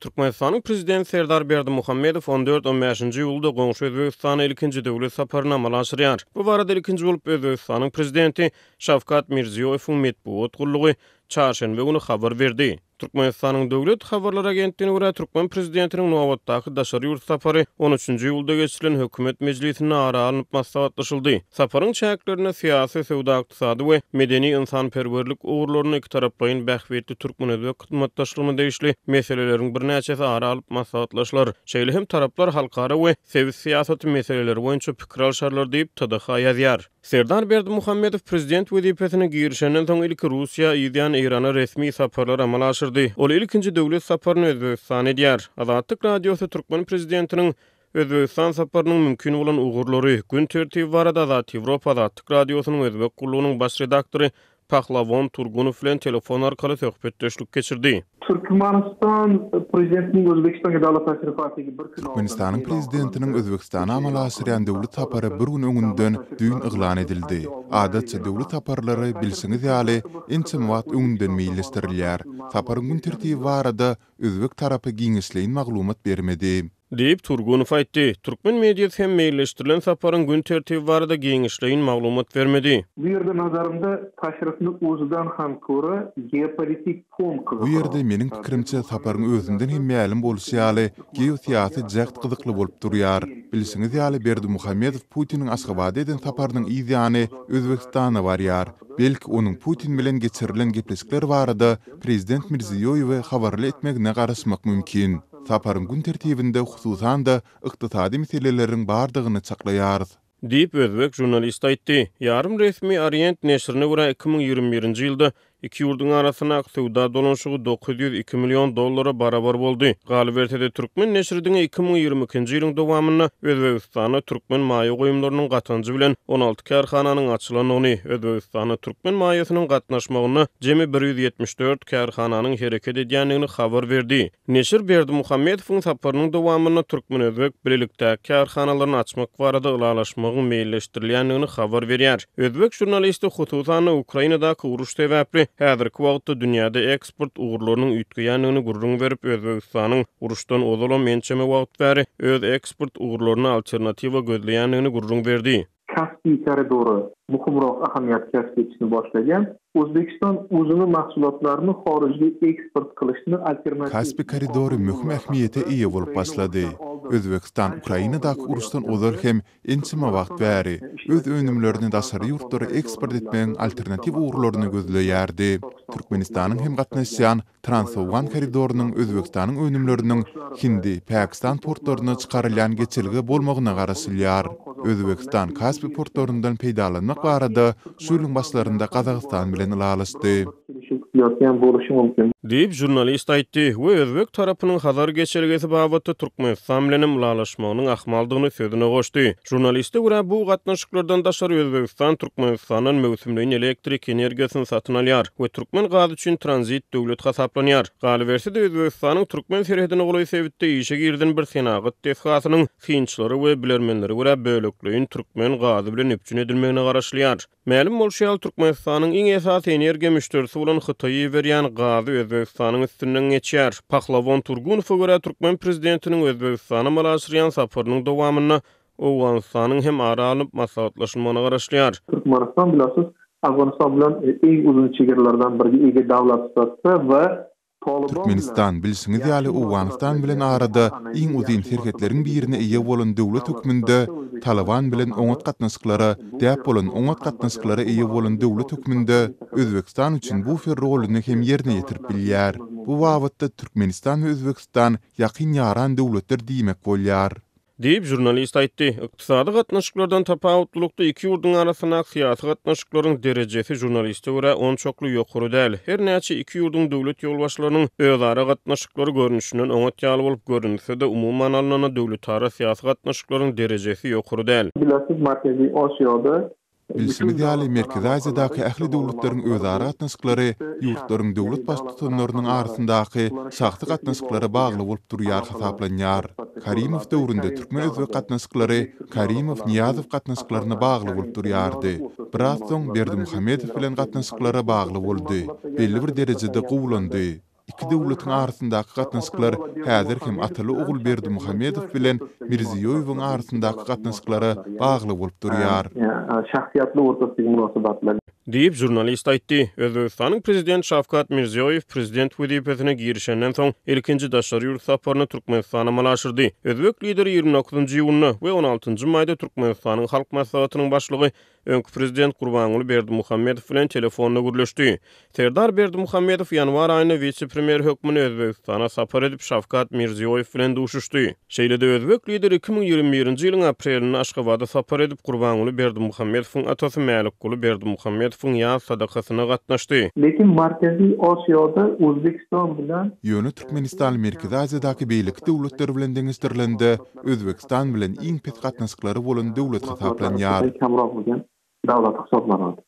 Türkmenistanyň Prezidenti Serdar Berdimuhamedow on dört, on bäşinji iýulda goňşy Özbegistana ilkinji döwlet saparyny amala aşyrýar. Bu barada ilkinji bolup Özbegistanyň Prezidenti Şawkat Mirziýoýewiň metbugat gullugy çarşenbe güni habar berdi. Türkmenistanyň Döwlet habarlar agentligine görä, türkmen prezidentiniň nobatdaky daşary ýurt sapary on üçünji iýulda geçirilen hökümet mejlisinde ara alnyp maslahatlaşyldy. Saparyň çäklerinde syýasy, söwda-ykdysady we medeni-ynsanperwerlik ugurlarynda ikitaraplaýyn bähbitli türkmen-özbek hyzmatdaşlygyna degişli meseleleriň birnäçesi ara alyp maslahatlaşylar. Şeýle hem taraplar halkara we sebit syýasaty meseleleri boýunça pikir alşarlar diýip, TDH ýazýar. Serdar Berdimuhamedow prezident wezipesine girişenden soň ilki Russiýa, yzýan Eýrana resmi saparlar amala aşyrdy. Ol ilkinji döwlet saparyny Özbegistana edýär. Azatlyk Radiosy türkmen prezidentiniň Özbegistan saparynyň mümkin bolan ugurlary, gün tertibi barada Azat Ýewropa Azatlyk Radiosynyň Özbek gullugynyň baş redaktory Pahlawon Turgunow bilen telefon arkaly söhbetdeşlik geçirdi. Türkmenistan Prezidentiniň Özbegistanga döwlet tasrifaty bir gün Türkmenistanyň Prezidentiniň Özbegistana amala aşyrýan döwlet sapary bir gün öňünden düýn yglan edildi. Adatça döwlet saparlary, bilşiňiz ýaly, ençeme wagt öňünden meýilleşdirilýär. Saparyň gün tertibi barada özbek tarapy giňişleýin maglumat bermedi. Diýip, Turgunow aýtdy. Türkmen mediasy hem meýilleşdirilen saparyň gün tertibi barada giňişleýin maglumat bermedi. Bu ýerde nazarymda tasirifni o'zidan ham ko'ra geopolitik fon Bu ýerde, meniň pikirimçe, saparyň özünden hem mälim bolşy ýaly, geosyýasy jäht gyzykly bolup durýar. Bilşiňiz ýaly, Berdimuhamedow Putiniň Aşgabada eden saparynyň yz ýany Özbegistana barýar. Belki, onuň Putin bilen geçirilen gepleşikler barada prezident Mirziýoýewi habarly etmegine garaşmak mümkin. Saparyň gün tertibinde hususan-da ykdysady meseleleriň bardygyny çaklaýarys. Diýip, özbek žurnalisti aýtdy. Ýarym resmi Orient neşirine görä, 2021-nji ýylda iki ýurduň arasyndaky söwda dolanyşygy 902 million dollara barabar boldy. Galyberse-de, türkmen neşiri diňe 2022-nji ýylyň dowamynda Özbegistanda türkmen maýa goýumlarynyň gatanjy bilen 16 kärhananyň açylandygyny, Özbegistanda türkmen maýasynyň gatnaşmagynda jemi 174 kärhananyň hereket edýändigini habar berdi. Neşir Berdimuhamedowyň saparynyň dowamynda türkmen-özbek bilelikdäki kärhanalaryny açmak barada ylalaşmagyň meýilleşdirilýändigini habar berýär. Özbek žurnalisti, hususan-da, Ukrainadaky uruş sebäpli häzirki wagtda dünýäde eksport ugurlarynyň üýtgeýändigini gürrüň berip, Özbegistanyň uruşdan ozalam ençeme wagt bäri öz eksport ugurlaryna alternatiwa gözleýändigini gürrüň berdi. Kaspiý koridory muhimroq ahamiyat kasb etishni boshlagan. O'zbekiston o'zini mahsulotlarini xorijga eksport qilishni alternativ Kaspi koridory möhüm ähmiýete eýe bolup başlady. Özbegistan Ukrainadaky uruşdan ozal hem ençeme wagt bäri öz önümlerini daşary ýurtlara eksport etmegiň alternatiw ugurlaryny gözleýärdi. Türkmenistanyň hem gatnaşýan Transowgan koridorynyň Özbegistanyň önümleriniň Hindi, Pakistan portlaryna çykarylýan geçelge bolmagyna garaşylýar. Özbegistan Kaspi portlaryndan peýdalanmak barada şu ýylyň başlarynda Gazagystan bilen ylalaşdy. Diýip, žurnalist aýtdy we özbek tarapynyň Hazar geçelgesi babatda Türkmenistan bilenem ylalaşmagynyň ahmaldygyny sözüne goşdy. Žurnaliste görä, bu gatnaşyklardan daşary Özbegistan Türkmenistandan möwsümleýin elektrik energiýasyny satyn alýar we türkmen gazy üçin tranzit döwlet hasaplanýar. Galyberse-de, Özbegistanyň türkmen serhedine golaý sebitde işe girizen bir senagat desgasynyň synçylara we bilermenlere görä bölekleýin türkmen gazy bilen üpjün edilmegine garaşylýar. Mälim bolşy ýaly, Türkmenistanyň iň esasy energiýa müşderisi bolan Hytaýa iberýän gazy Özbegistanyň üstünden geçýär. Pahlawon Turgunowa görä, türkmen prezidentiniň Özbegistana amala aşyrýan saparynyň dowamynda Owganystanyň hem ara alnyp maslahatlaşylmagyna garaşylýar. Türkmenistan bilasiz, Afganistan bilen iň uzyn çegaralardan birge ege dawlat sifatida we Türkmenistan, bilşiňiz ýaly, Owganystan bilen arada iň uzyn serhetleriň birine eýe bolan döwlet hökmünde Talyban bilen oňat gatnaşyklara, däp bolan oňat gatnaşyklara eýe bolan döwlet hökmünde Özbegistan üçin bufer roluny hem ýerine ýetirip bilýär. Bu babatda Türkmenistan we Özbegistan ýakyn ýaran döwletler diýmek bolýar. Diýip, žurnalist aýtdy. Ykdysady gatnaşyklardan tapawutlylykda, iki ýurduň arasyndaky syýasy gatnaşyklaryň derejesi, žurnaliste görä, onçakly ýokary däl. Her näçe iki ýurduň döwlet ýolbaşçylarynyň özara gatnaşyklary görnüşinden oňat ýaly bolup görünse-de, umuman alnanda, döwletara syýasy gatnaşyklaryň derejesi ýokary däl. Bilasiz, Markeziý Osiýoda Bilşimiz ýaly, Merkezi Aziýadaky ähli döwletleriň özara gatnaşyklary ýurtlaryň döwlet Baştutanlarynyň arasyndaky şahsy gatnaşyklara bagly bolup durýar hasaplanýar. Karimow döwründe türkmen-özbek gatnaşyklary Karimow-Nyýazow gatnaşyklaryna bagly bolup durýardy. Biraz soň Berdimuhamedow bilen gatnaşyklara bagly boldy. Belli bir derejede gowulandy. Iki döwletiň arasyndaky gatnaşyklar häzir hem ataly-ogul Berdimuhamedow bilen Mirziýoýewiň arasyndaky gatnaşyklara bagly bolup durýar. Diýip, žurnalist aýtdy. Özbegistanyň Prezident Şawkat Mirziýoýew prezident wezipesine girişenden soň, ilkinji daşary ýurt saparyny Türkmenistana amala aşyrdy. Özbek Lideri 29 iýunda we 16 maýda Türkmenistanyň Halk Maslahatynyň Başlygy öňki prezident Gurbanguly Berdimuhamedow bilen telefonda gürleşdi. Serdar Berdimuhamedow ýanwar aýynda wise-premýer hökmünde Özbegistana sapar edip, Şawkat Mirziýoýew bilen duşuşdy. Şeýle-de özbek Lideri 2021-nji ýylyň aprelinde Aşgabada sapar edip, Gurbanguly Berdimuhamedowyň atasy Mälikguly Berdimuhamedowyň ýas sadakasyna gatnaşdy. Lekin Markaziy Osiyoda O'zbekiston bilan. Ýöne Türkmenistan Merkezi Aziýadaky beýleki döwletler bilen deňeşdirilende, Özbegistan bilen iň pes gatnaşyklary bolan döwlet hasaplanýar. Kamroq bo'lgan davlat hisoblanadi.